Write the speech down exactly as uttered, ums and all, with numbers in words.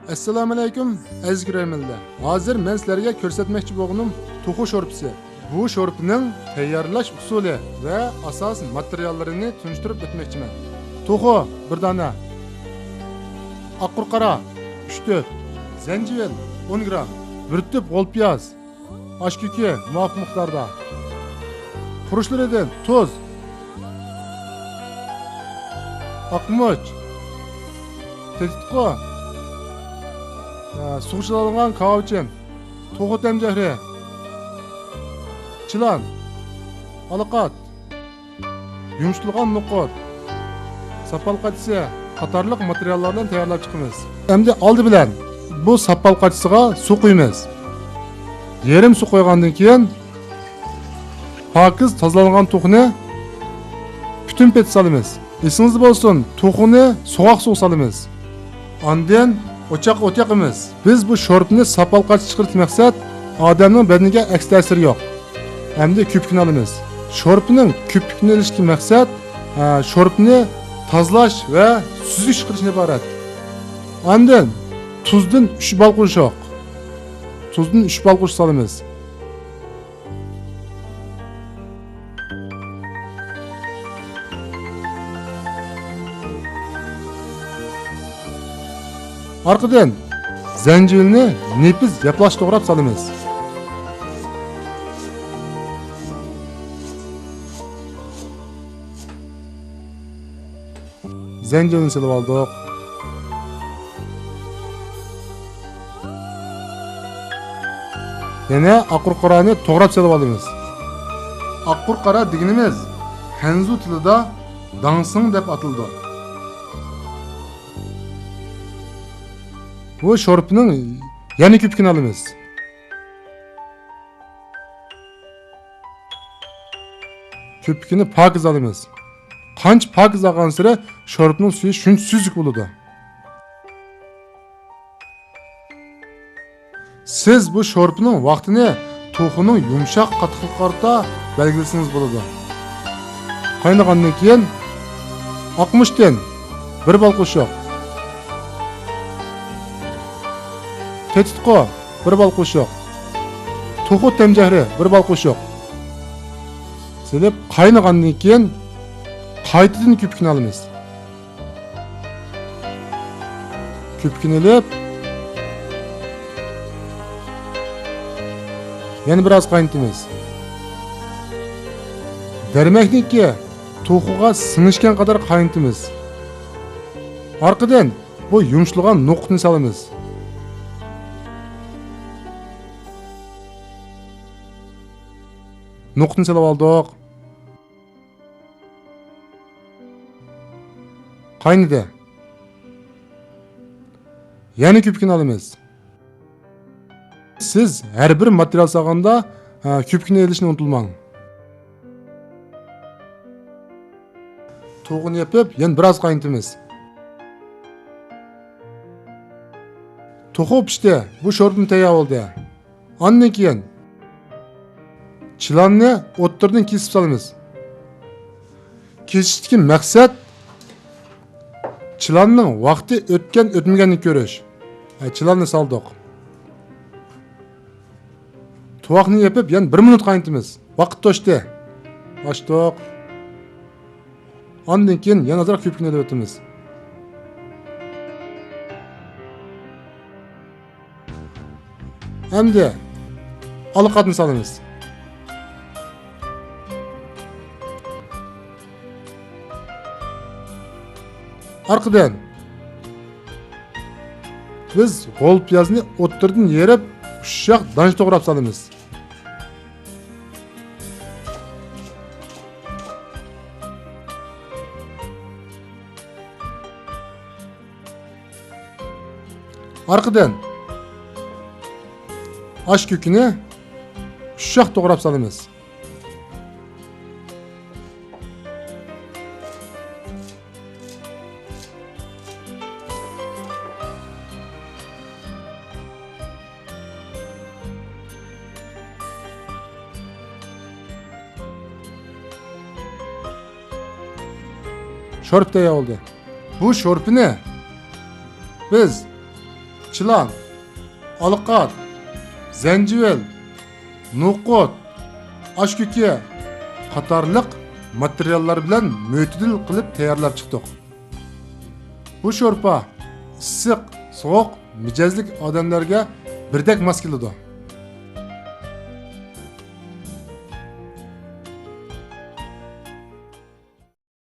ئەسسالامۇئەلەيكۇم، ئەزىز كۆرەرمەنلەر. ھازىر مەن سىلەرگە كۆرسەتمەكچى بولغىنىم توخۇ شورپىسى. بۇ شورپىنىڭ تەييارلاش ئۇسۇلى ۋە ئاساسىي ماتېرىياللىرىنى تونۇشتۇرۇپ ئۆتمەكچىمەن. توخۇ، بىر دانە. ئاق قۇرقارا، ئۈچ تۆت. زەنجىۋىل، ئون گرام. بىر تۈپ غول پىياز. ئاش كۆكى مۇۋاپىق مىقداردا. خۇرۇچلىرىدىن تۇز، ئاقمۇچ، تېتىتقۇ، ئە، سۇغا چىلانغان كاۋاۋىچىن، توخۇ تەمجەھرى، چىلان، ئالىقات، يۇمشىتىلغان نوقۇت، ساپال قاچىسى قاتارلىق ماتېرىياللار بىلەن تەييارلاپ چىقىمىز. ئەمدى ئالدى بىلەن بۇ ساپال قاچىسىغا سۇ قۇيىمىز. يېرىم سۇ قۇيغاندىن كېيىن، پاكىز تازىلانغان توخۇنى پۈتۈن پېتى سالىمىز. ئېسىڭىزدە بولسۇن، توخۇنى سوغۇق سۇغا سالىمىز. ئاندىن ئوچاققا ئوت ياقىمىز. بىز بۇ شورپىنى ساپال قاچىسى چىقىرىش مەقسەت ئادەمنىڭ بەدىنىگە ئەكس تەسىرى يوق. ئەمدى كۆپۈكنى ئالىمىز. شورپىنىڭ كۆپۈكىنى ئېلىشتىكى مەقسەت، ئە، شورپىنى تازىلاش ۋە سۈزۈك چىقىرىشتىن ئىبارەت. ئاندىن تۇزدىن ئۈچ بال قوشۇق، تۇزدىن ئۈچ بال قوشۇق سالىمىز. ئارقىدىن زەنجىۋىلنى نېپىز ياپلاش توغراپ سالىمىز. زەنجىۋىلنى سېلىپ ئالدۇق. يەنە ئاق قۇرقارانى توغراپ سېلىپ ئالىمىز. ئاق قۇرقارا دېگىنىمىز خەنزۇ تىلىدا داڭسىڭ دەپ ئاتىلىدۇ. بۇ شورپىنىڭ يەنە كۆپۈكىنى ئالىمىز. كۆپۈكىنى پاكىز ئالىمىز. قانچە پاكىز ئالغانسېرى شورپىنىڭ سۈيى شۇنچە سۈزۈك بولىدۇ. سىز بۇ شورپىنىڭ ۋاقتىنى توخۇنىڭ يۇمشاق قاتتىقلىقىغا قارىتا بەلگىلىسىڭىز بولىدۇ. قاينىغاندىن كېيىن ئاقمۇچتىن بىر بال قوشۇق، تېتىتقۇ بىر بال قوشۇق، توخۇ تەمجەھرى بىر بال قوشۇق سېلىپ، قاينىغاندىن كېيىن قايتىدىن كۆپۈكنى ئالىمىز. كۆپۈكنى ئېلىپ، يەنە بىراز قاينىتىمىز. دەرمەكنىكى توخۇغا سىڭىشكەن قەدەر قاينىتىمىز. ئارقىدىن بۇ يۇمشىتىلغان نوقۇتنى سالىمىز. نوقۇتنى سېلىپ ئالدۇق. قاينىدى. يەنە كۆپۈكىنى ئالىمىز. سىز ھەر بىر ماتېرىيال سالغاندا، ھە، كۆپۈكىنى ئېلىشنى ئۇنتۇلماڭ. توخۇنى يېپىپ، يەنە بىراز قاينىتىمىز. توخۇ پىشتى. بۇ شورپىمۇ تەييار بولدى. ئاندىن كېيىن چىلاننى ئوتتۇرىدىن كېسىپ سالىمىز. كېسىشتىكى مەقسەت چىلاننىڭ ۋاقتى ئۆتكەن-ئۆتمىگەننى كۆرۈش. ھە، چىلاننى سالدۇق. تۇۋاقنى يېپىپ، يەنە بىر مىنۇت قاينىتىمىز. ۋاقىت توشتى. ئاچتۇق. ئاندىن كېيىن يەنە ئازراق كۆپۈكنى ئېلىۋېتىمىز. ئەمدى ئالىقاتنى سالىمىز. ئارقىدىن بىز غول پىيازنى ئوتتۇرىدىن يېرىپ، ئۇششاق دانچە توغراپ سالىمىز. ئارقىدىن ئاش كۆكىنى ئۇششاق توغراپ سالىمىز. شورپا تەييار بولدى. بۇ شورپىنى بىز چىلان، ئالقات، زەنجىۋىل، نوقۇت، ئاشكۆكى قاتارلىق ماتېرىياللار بىلەن مۆتىدىل قىلىپ تەييارلاپ چىقتۇق. بۇ شورپا ئىسسىق، سوغۇق مىجەزلىك ئادەملەرگە بىردەك ماس كېلىدۇ.